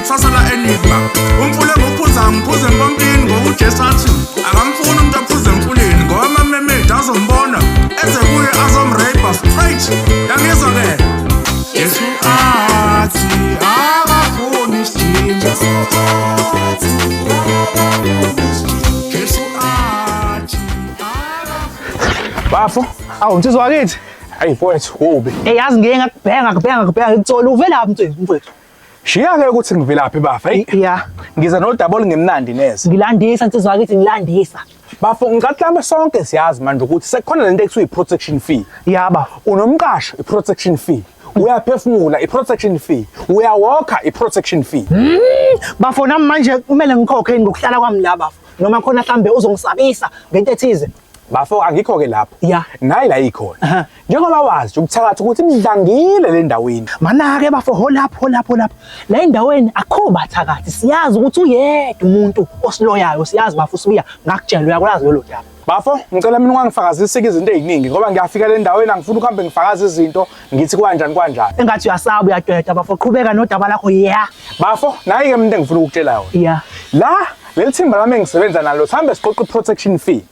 Kusasa la enigma. Umfula enguphuza ngiphuza empompini ngoba uJesu athi akamfuni umuntu aphuza emfuleni ngoba amamemedi azombona eze kuye azomrape straight. Yangizwa ke? Jesu athi akafuni isijinga. Jesu athi Bafo, Awu msizwa wakithi. hayi mfowethu, kubi. Ey yazi ngeke ngakubheka ngakubheka ngakubheka ngikuthola uvelaphi mfethu mfethu. Shiya-ke ukuthi ngivelaphi bafa. Hey, Ya, ngiza nodaba olungemnandi neze. ngilandisa nsizwa wakithi ngilandisa. Bafo, ngicathi mhlawumbe sonke siyazi manje ukuthi sekukhona lento ekuthiwa i-protection fee. Ya bafo. Unomqasho i-protection fee. Uyaphefumula i-protection fee. Uyawokha i-protection fee. Bafo nami manje kumele ngikhokhe yini ngokuhlala kwami la bafo. Noma khona mhlambe uzongisabisa ngento ethize. Bafo angikho-ke lapho. Ya. Nayi la ikhona. Aha. Njengoba wazi nje ubuthakathi ukuthi ibidlangile le ndaweni. Mana-ke bafo hold up hold up hold up. La endaweni akho bathakathi siyazi ukuthi uyedwa umuntu osiloyayo siyazi bafo usibuya ngakutshela uyakwazi lolo daba. Bafo, ngicela mina ungangifakazisi-ke izinto ey'ningi ngoba ngiyafika le ndaweni angifuni ukuhambe ngifakaza izinto ngithi kwanjani kwanjani. Engathi uyasaba uyadweda bafo qhubeka nodaba lakho ya. Bafo, nayi-ke mina into engifuna ukukutshela yona. Ya. La leli thimba lami engisebenza nalo sihambe siqoqa i-protection fee.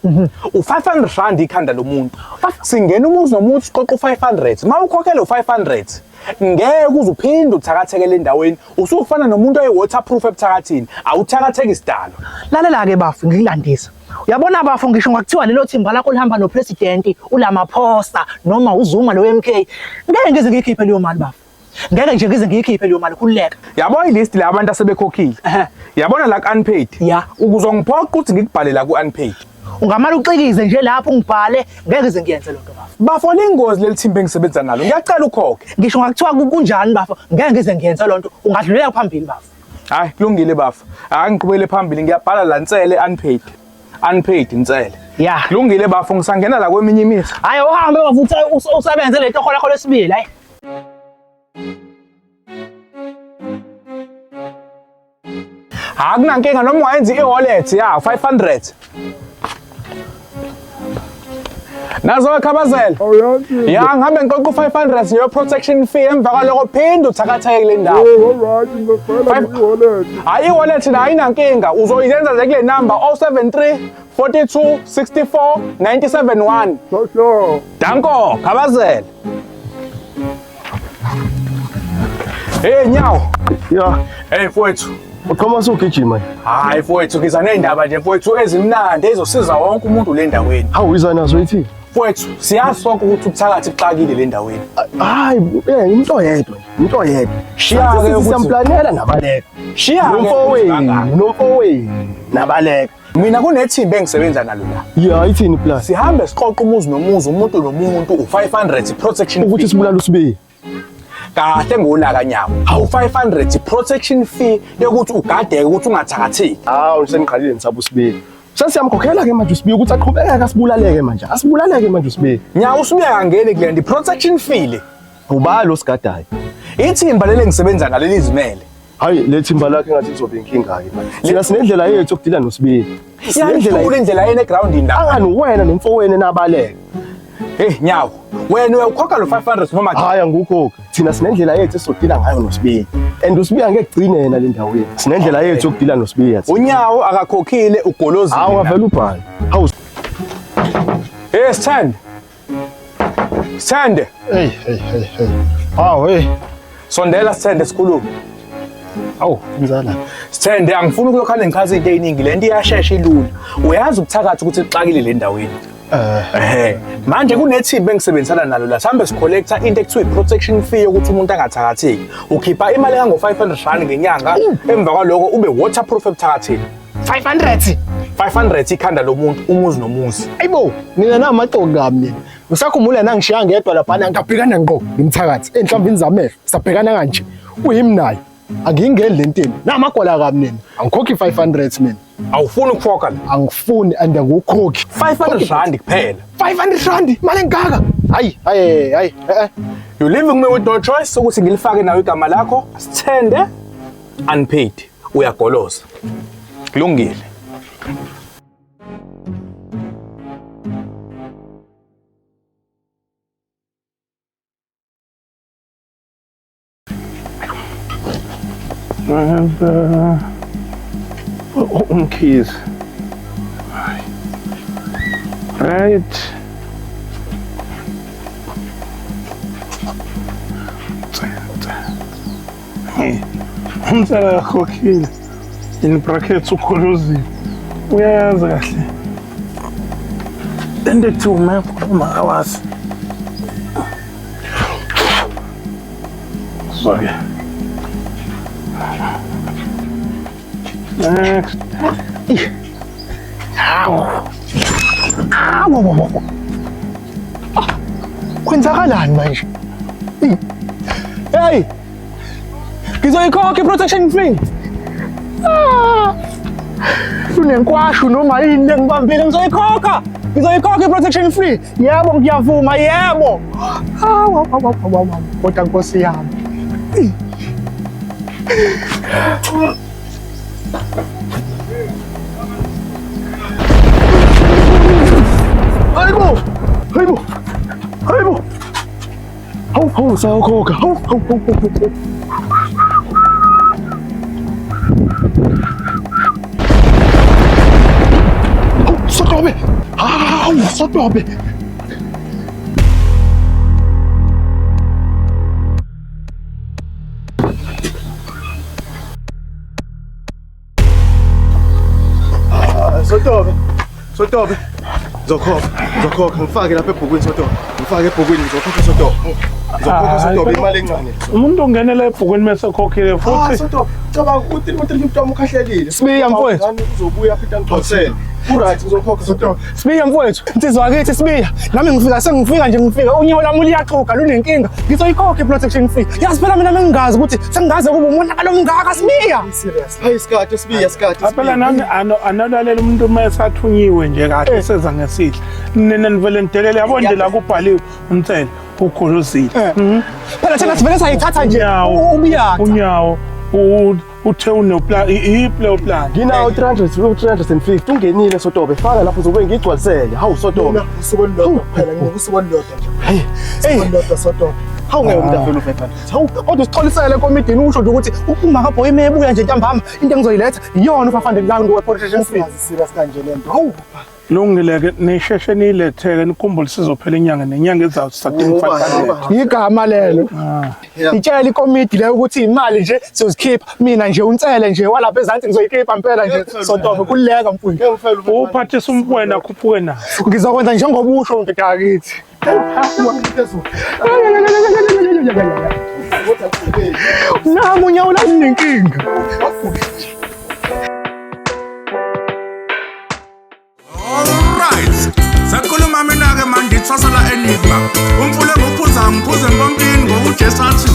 U-500 rand ikhanda lomuntu. Singena umuzi nomuntu siqoqa u-500. Uma ukhokhela u-500 ngeke uze uphinde uthakathekele endaweni usufana nomuntu oyi-waterproof ebuthakathini awuthakatheki isidalo. Lalela-ke bafo ngikulandisa. Uyabona bafo ngisho ngakuthiwa lelo thimba lakho lihamba nopresident uLamaphosa noma uZuma lo MK ngeke ngize ngiyikhiphe leyo mali bafo. Ngeke nje ngize ngiyikhiphe leyo mali khululeka. Yabo ilist la abantu asebekhokhile. Ehhe. Yabona la ku-unpaid. Ya. Ukuzongiphoqa ukuthi ngikubhale la ku-unpaid. Ungamane uxikize nje lapho ungibhale ngeke ngize ngiyenze lento bafo. Bafo lingozi leli thimba engisebenza nalo. Ngiyacela ukhokhe. Ngisho ngakuthiwa kunjani bafo ngeke ngize ngiyenze lonto ungadlulela phambili bafo. Hayi kulungile bafo. Hayi ngiqhubele phambili ngiyabhala la nsele unpaid. Unpaid nsele. Ya. Kulungile bafo ngisangena la kweminye imithi. Hayi uhambe bafo usebenze lento hola lakho lesibili hayi. Akunankinga noma ungayenza i-wallet ya 500. Nazo khabazela. Ya ngihambe ngiqoqa u-500 ngeyo protection fee emva kwaloko phinde uthakatheke kule ndawo. Hayi i-wallet nayo ayinankinga uzoyenza nje kule number 073 42 64 971. Danko khabazela. Hey nyawo. Ya, Hey mfowethu. uqhama usugijima. Hayi mfowethu ngiza ney'ndaba nje mfowethu ezimnandi ezosiza wonke umuntu le ndaweni. Hawu iza nazo ithi. Mfowethu siyazi sonke ukuthi ubuthakathi buxakile le ndaweni. Hayi, eh umuntu oyedwa, umuntu oyedwa. Shiya-ke ukuthi Siyamplanela nabaleka. shiya-ke ukuthi Nomfowenu, kangaka. nomfowenu nabaleka. Mina kunethimba engisebenza nalo la. Ya, ithini plan? Sihambe siqoqa umuzi nomuzi, umuntu nomuntu u-500 protection Ukuthi fee. sibulala usibiya. Kahle ngolaka nyawo. U-500 protection fee yokuthi ugadeke ukuthi ungathakatheki. Hawu seniqalile nisaba usibiya. Sesiyamkhokhela ke manje usibiya ukuthi aqhubeke asibulaleke manje. Asibulaleke manje usibiya. Nyawo usibiya kangeni kule nto protection fee le. Ubalo sigadayo. Ithimba leli engisebenza nalo lizimele. Hayi le thimba lakhe ngathi lizobe inkinga ke manje. Thina sinendlela yethu yokudila noSibiya. Sinendlela Siyayithula indlela yena egroundini la. angani wena nomfowenu nabaleka. Hey nyawo, wena uyawukhokha lo 500 noma cha? Hayi angikukhokhi. Thina sinendlela yethu esizodila ngayo noSibiya. And uSibiya ngeke kugcine yena le ndawo yethu. Sinendlela yethu yokudila noSibiya. thina. Unyawo akakhokhile ugolozile. Hawu avela ubhale. Hawu Hey Sithande. Sithande, Hey, hey, hey, hey. Hawu hey. sondela Sithande sikhulume. Hawu, mzala. Sithande, angifuni ukulokhane ngichaza into eziningi, lento iyashesha ilula. Uyazi ubuthakathi ukuthi ixakile le ndaweni. Ehhe. Manje kunethimba engisebenzisana nalo la. Sihambe sicollecta into ekuthiwa i-protection fee yokuthi umuntu angathakatheki. Ukhipha imali engango 500 rand ngenyanga, emva kwaloko ube waterproof ebuthakathini. 500. 500 ikhanda lomuntu umuzi nomuzi. Ayibo, nina namaxoki kabi nina. Usakhumbula nangishiya ngedwa laphana ngabhekana ngqo nomthakathi enhlamvini zamehlo. Sabhekana kanje. Uyimi naye. Angiyingeni le ntini. Namagwala kabi nina. Angikhokhi 500 mina. Awufuni ukukhokha la. Angifuni and angikukhokhi. 500 rand kuphela. 500 rand imali engaka. Hayi, hayi, hayi. Eh eh. You leaving me with no choice ukuthi ngilifake nawe igama lakho. Sithende unpaid. Uyagoloza. Kulungile. Umkhize. Right. Umsala kakhokhile in brackets ukhuluzile uyayazi kahle lento ekuthiwa uma awazi so-ke next. Hawu. Hawu. Kwenzakalani manje? Hey! Ngizoyikhokha i-protection fee. Ah! Unenkwashu noma yini engibambile ngizoyikhokha. Ngizoyikhokha i-protection fee. Yebo ngiyavuma yebo. Hawu hawu hawu. Kodwa Nkosi yami. Hayibo! Hayibo! Hayibo! Hawu hawu sayokhokha. Hawu hawu hawu hawu. Hawu Sotobe! Hawu Sotobe! Sotobe, Sotobe, ngizokhokha, ngizokhokha, ngifake lapha ebhukwini Sotobe, ngifake ebhukwini ngizokhokha Sotobe. Ngizokhokha Sotobe imali encane. Umuntu ungenela ebhukwini mase ekhokhile Ah futhi. Sotobe, cabanga ukuthi u-350 wami ukhahlelile. Sibiya mfowethu. Uzobuya futhi angigcwalisele. Ku-right ngizokhokha Sotobe. Sibiya mfowethu, insizwa yakithi Sibiya. Nami ngifika sengifika nje ngifika unyawo lami luyaxuga lunenkinga. Ngizoyikhokha i-protection fee. Yazi phela mina mengingazi ukuthi sengingaze kube umonakalo omngaka Sibiya. Hayi isikhathi Sibiya isikhathi. Phela nami anolalela umuntu uma esathunyiwe nje kahle seza ngesihle. Nina nivele nidelele yabo nje la kubhaliwe umthelo ukhuluzile. Phela thina sivele sayithatha nje Unyawo. ubiyaca. Unyawo uthe unoplan iplay plan. Nginawo 300 350 ungenile Sotobe faka lapho uzobe ngigcwalisele. Hawu Sotobe. Usuku olulodwa kuphela nginika usuku olulodwa nje. Hey, Olulodwa Sotobe. Hawu ngeke umuntu afele u-500. hawu kodwa usixolisele ekomidini usho nje ukuthi uma kabhoyi emebuya nje ntambama into engizoyiletha iyona u-500 rand we-protection fee. Singazi serious kanje lento. Hawu. Lungile ke nisheshe niletheke nikhumbule sizophela inyanga nenyanga ezayo sisadinga 500. Igama lelo. Itshela ikomidi leyo ukuthi imali nje siyozikhipha mina nje unsele nje walapha ezansi ngizoyikhipha impela nje Sotobe kuleka mfowethu. Uphathisa umfwena akhuphuke naye. Ngizokwenza njengoba usho ndoda yakithi. Nami unyawo lami nenkinga. Alright. Sekhuluma mina-ke manje ithwasa la Enigma. Umfula enguphuza ngiphuze empompini ngoba uJesu athi